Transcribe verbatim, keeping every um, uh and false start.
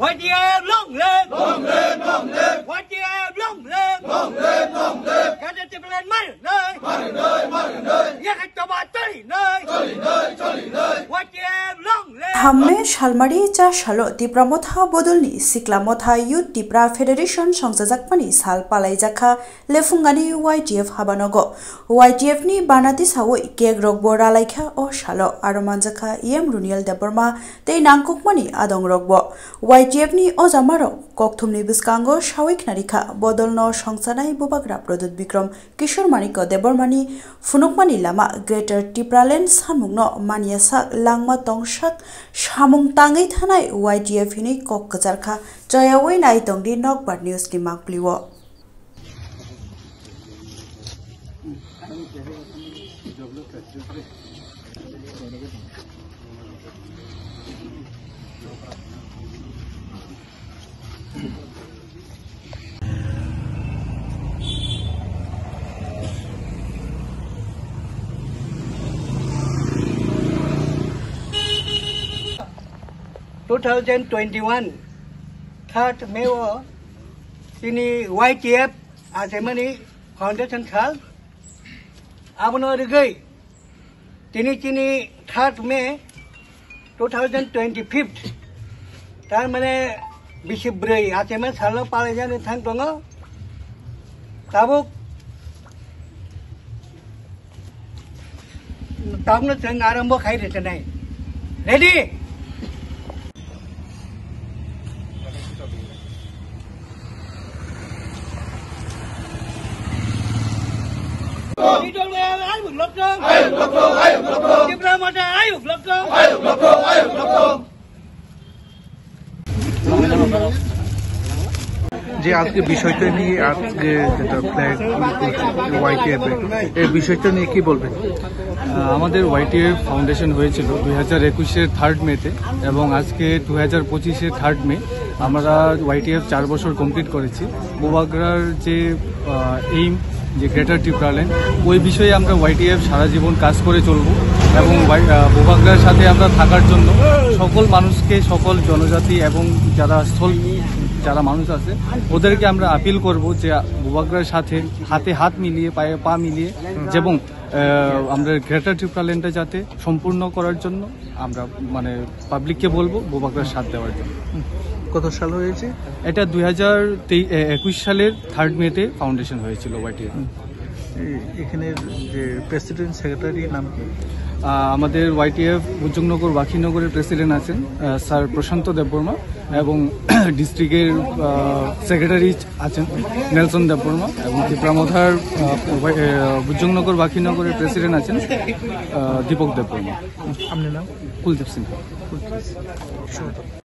Y T F long live! Long live, long live! Y T F long live! Long live, long live! Gada Tipraland mari noi! Mari noi, mari noi! Yakai toba toli noi! Toli noi, toli noi! Y T F long live! Thamme salmari cha salo Tipra Motha bodolni Sikla Motha Youth Tipra Federation songchajakmani sal palaijakha. Lephungani Y T F habanogo. Y T F ni banati sawi cake rokbo ralaikha o salo, aro manjakha E M Runiel Debbarma tei nangkukmani adongrokbo. Y T F ni ojamarok kokthumni bwskango sawi khnarikha bodolno songchanai bubagra Pradyut Bikram Kishore Manikya Debbarmani phunukmani lama Greater Tipraland samungno maniyasak langma tongsak samung tangwi thanai Y T F hinwi kok kwcharkha. Choyawi nai tongdi Nokbar News ni mangpilio. Two thousand twenty-one third May o chini Y T F achaimani foundation sal. Abono rwgwi tini chini third May two thousand twenty-fifth, tar mane bisi bwrwi achaima salo palaijani thang tongo. Tabuk Tabukno chwng arombo khai rwchanai. Ready? Ayuk loktong! Ayuk loktong! Ayuk loktong! Tipra Motha ayuk loktong! Ayuk loktong! Ayuk loktong! যে আজকে বিষয়টা নিয়ে আজকে যেটা flag YTF এ, এই বিষয়টা নিয়ে কি বলবেন? আহ, আমাদের ওয়াইটিএফ ফাউন্ডেশন হয়েছিল দুই হাজার একুশের থার্ড মেতে, এবং আজকে দু হাজার পঁচিশের থার্ড মে আমরা ওয়াইটিএফ চার বছর কমপ্লিট করেছি। বুবাগ্রার যে এইম, যে গ্রেটার টিপ্রাল্যান্ড, ওই বিষয়ে আমরা ওয়াইটিএফ সারা জীবন কাজ করে চলবো এবং ওয়াই-, আহ, বুবাগ্রার সাথে আমরা থাকার জন্য সকল মানুষকে, সকল জনজাতি এবং যারা স্থল, যারা মানুষ আছে, ওদেরকে আমরা আপিল করব যে বুবাগ্রার সাথে হাতে হাত মিলিয়ে, পায়ে পা মিলিয়ে, এবং আহ, আমরা গ্রেটার টিপ্রাল্যান্ডটা যাতে সম্পূর্ণ করার জন্য আমরা, মানে, পাবলিককে বলবো বুবাগ্রার সাথ দেওয়ার জন্য। কত সাল হয়েছে? এটা দুই হাজার তেইশ, এ, একুশ সালের থার্ড মেতে ফাউন্ডেশন হয়েছিল ওয়াইটিএফ। এই এখানের যে প্রেসিডেন্ট, সেক্রেটারির নাম কি? আহ, আমাদের ওয়াইটিএফ বুজুংনগর ওয়াকিনগরের প্রেসিডেন্ট আছেন, আহ, স্যার প্রশান্ত দেববর্মা, এবং ডিস্ট্রিক্টের, আহ, সেক্রেটারি আছেন নেলসন দেববর্মা, এবং টিপ্রা মথার, আহ, ওয়াই-, আহ, বুজুংনগর ওয়াকিনগরের প্রেসিডেন্ট আছেন, আহ, দীপক দেববর্মা। আপনার নাম? কুলদীপ সিনহা।